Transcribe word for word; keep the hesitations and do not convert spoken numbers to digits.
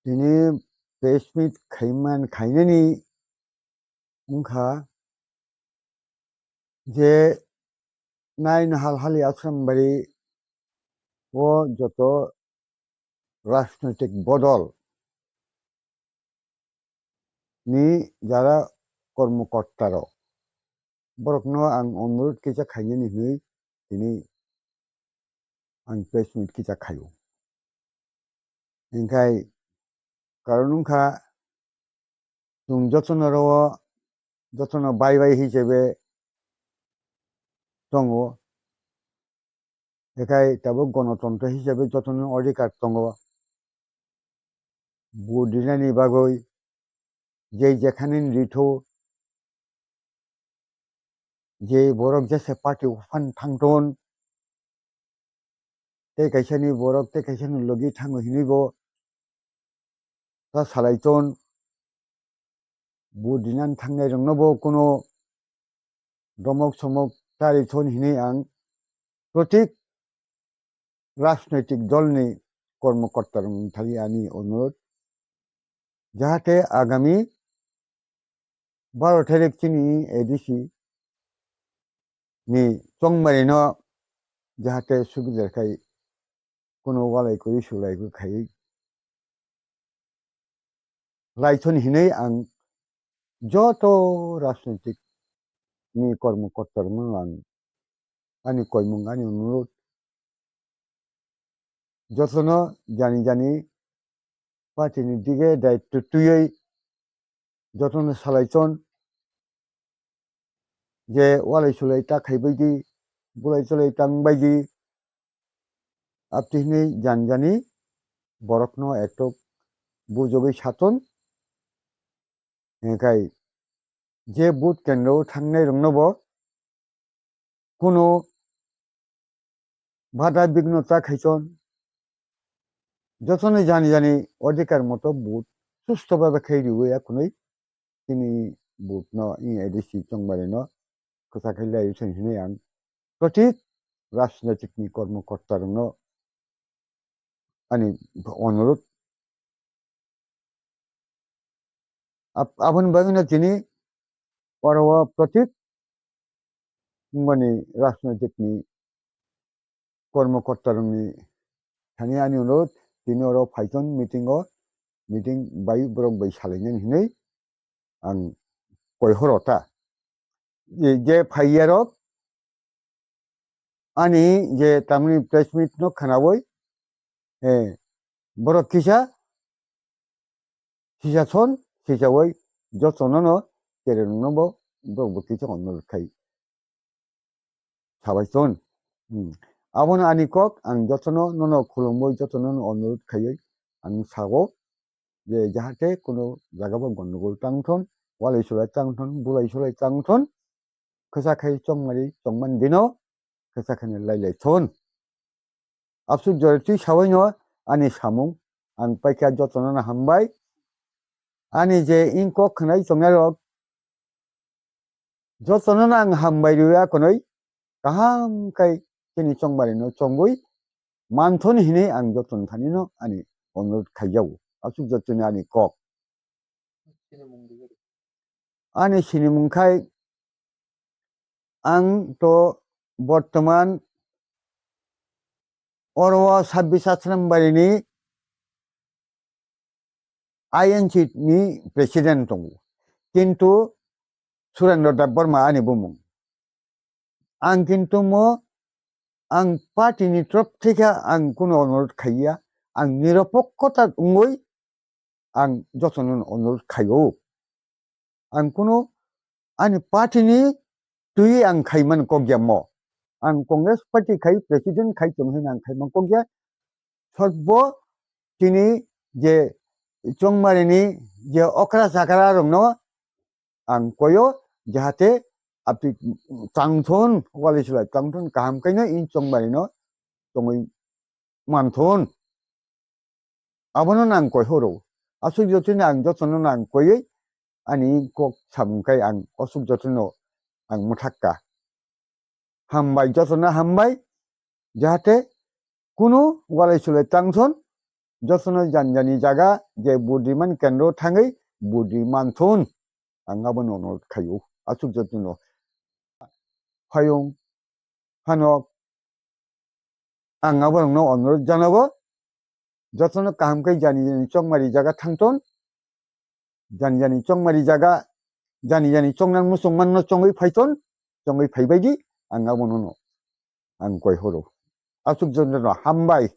Tini press meet khaiman khainani wngkha je nine Halhali Asrambari o joto rajnoitik bodol ni jara kormokorta rok, borokno ang onurodh kisa khainani hinwi tini ang press meet kisa khaio. Hinkhe karon wngkha, chwng jotono rwo, jotono bai bai hisabe tongo. Hinkhe tabuk gonotontro hisabe jotono odhikar tongo. Vote rinani bagwi je jekhani ritho, je borok jesa party o phan thangthun, tei kaisani borok tei kaisani logi thango hinwi bo ta salai ton. Vote rinani thangnai rokno bo kuno domok somok ta rithon hinwi ang protik rajnoitik dolni kormokorta rokni thani ani onurodh, jahate agami baro tarik chini A D C ni chongmari no jahate subidar khai kuno walai kuri sulai khe khai laithon hinwi ang joto rajnoitik ni kormokorta rokno ang ani koimung ani onurodh jotono jani jani party ni dige daitw twiwi jotono salai ton je walai sulai ta khaibai di, bulai chulai tang bai di, apti hinwi jani jani borokno ektok bujogwi saton. Hinkhe je vote kendro o thangnai rokno bo kuno bada bigno ta khaichon, jotono jani jani odhikar moto vote susto bhabe khai riwi akhunwi chini vote no i A D C chongmari no kwchak khai lai thung hinwi ang protik rajnoitik ni kormokorta rokno ani onurodh. Ab-, aboni bagwino tini oro o protik wngmani rajnoitik ni kormokorta rokni thani ani onurodh, tini oro phaiton meeting o, meeting bai borok bai salainani hinwi ang koi horo ta. Je, je phaiya rok ani je tamni press meet no khwnawi, eh, borok kisa sisa thon, sisa wai jotono no tere rokno bo borok bo kisa onurodh khai sabai ton. Hmm. Abono ani kok ang jotono nono khulumwi jotono no onurodh khaiwi ang sago je jahate kuno jaga bo gondogol tang thon, walai sulai tang thon, bulai sulai tang thon, kwchak khai chongmari chongmani dino kwchak khai lai lai thon. Absuk jora twi sawaino ani samung ang paikha jotono no hambai. Ani je ing kok khwnai chongnai rok jotono no ang hambai rwi akhunwi kaham khai chini chongmari no chongwi manthon hinwi ang jotono thani no ani onurodh khaijago. Absuk jotoni ani kok. Ani sinimung khai ang to bortoman oro o sabbish Asrambari ni I N C ni president tongo, kintu Surendra Debbarma ani bumung. Ang kintu mo ang party ni trop thikha ang kuno onurodh khaiya, ang niropokkhota wngwi ang jotono onurodh khaio. Ang kuno ani party ni twi ang khaiman kokya mo. Ang Congress party khai president khai tong hwnwi ang khaiman kokya. Sorbo tini je chongmari ni je okra chakra rokno ang koyo jahate apni tangthon, wali sulai tangthon kaham kaino in chongmari no tongwi manthon. Abono nang koi horo. Aswk jotoni ang jotono nang koiwi ani kok samung kai ang aswk jotono ang mwthakka. Hambai, jotono hambai, jahate kunu walai sulai tangthon, jotono jani jani jaga je vote rimani kendro thangwi vote ri manthun. Ang abono ono khaio, aswk jotono. Phaiyung phano ang aborokno onurodh janago, jotono kaham khe jani jani chongmari jaga thangthun, jani jani chongmari jaga, jani jani chongna muchungmanno chongwi phaithun, chongwi phaibaidi ang abono no ang koi horo. Aswk jotono hambai.